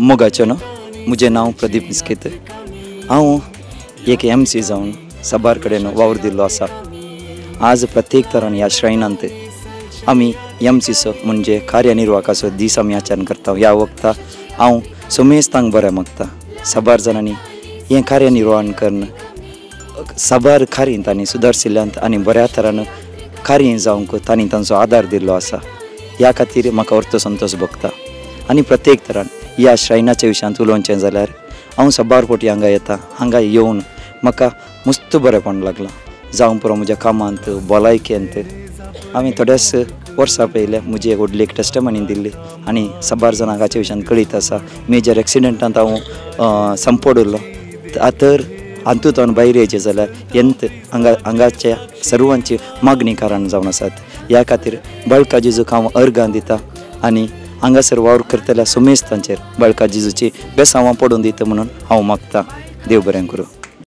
मोगाचें न्हू, म्हजें नांव प्रदीप मिस्कीत. हांव एक MC जावन साबार कडेन वावर दिल्लो आसा. आज प्रत्येक तरान ह्या श्रायनांत आमी MCचो म्हणजे कार्यनिर्वाहकाचो दीस आमी आचरण करता. ह्या वखता हांव समेस्तांक बरें मागता. साबार जाणांनी हें कार्यनिर्वहण करून साबार कार्य तांणी सुदारशिल्ल्यान आनी बऱ्या तरान कार्य जावंक तांणी तांचो आदार दिल्लो आसा. ह्या खातीर म्हाका अर्थ संतोश भोगता. आनी प्रत्येक तरान ह्या श्रायनाच्या विशयांत उलोवचें जाल्यार हांव साबार फावटी हांगा येता. हांगा येवन म्हाका मस्त बरेंपण लागलां. जावं पुरो म्हज्या कामांत, भलायकेंत. हांवें थोड्याच वर्सां पयलें म्हजी एक व्हडली एक टेस्टमनी दिल्ली आनी साबार जाणांक हाच्या विशयांत कळीत आसा. मेजर एक्सिडंटांत हांव संपड उरलो. तर हातूंत हांव भायर येयचें जाल्यार हेंत हांगा हांगाच्या सर्वांची मागणी कारण जावन आसात. ह्या खातीर बाळका जेजूक हांव अर्गां दिता आनी हांगासर वावर करतल्या सुमेस्तांचेर बाळका जेजूची बेसांवां पडून दिता म्हणून हांव मागता. देव बरें करूं.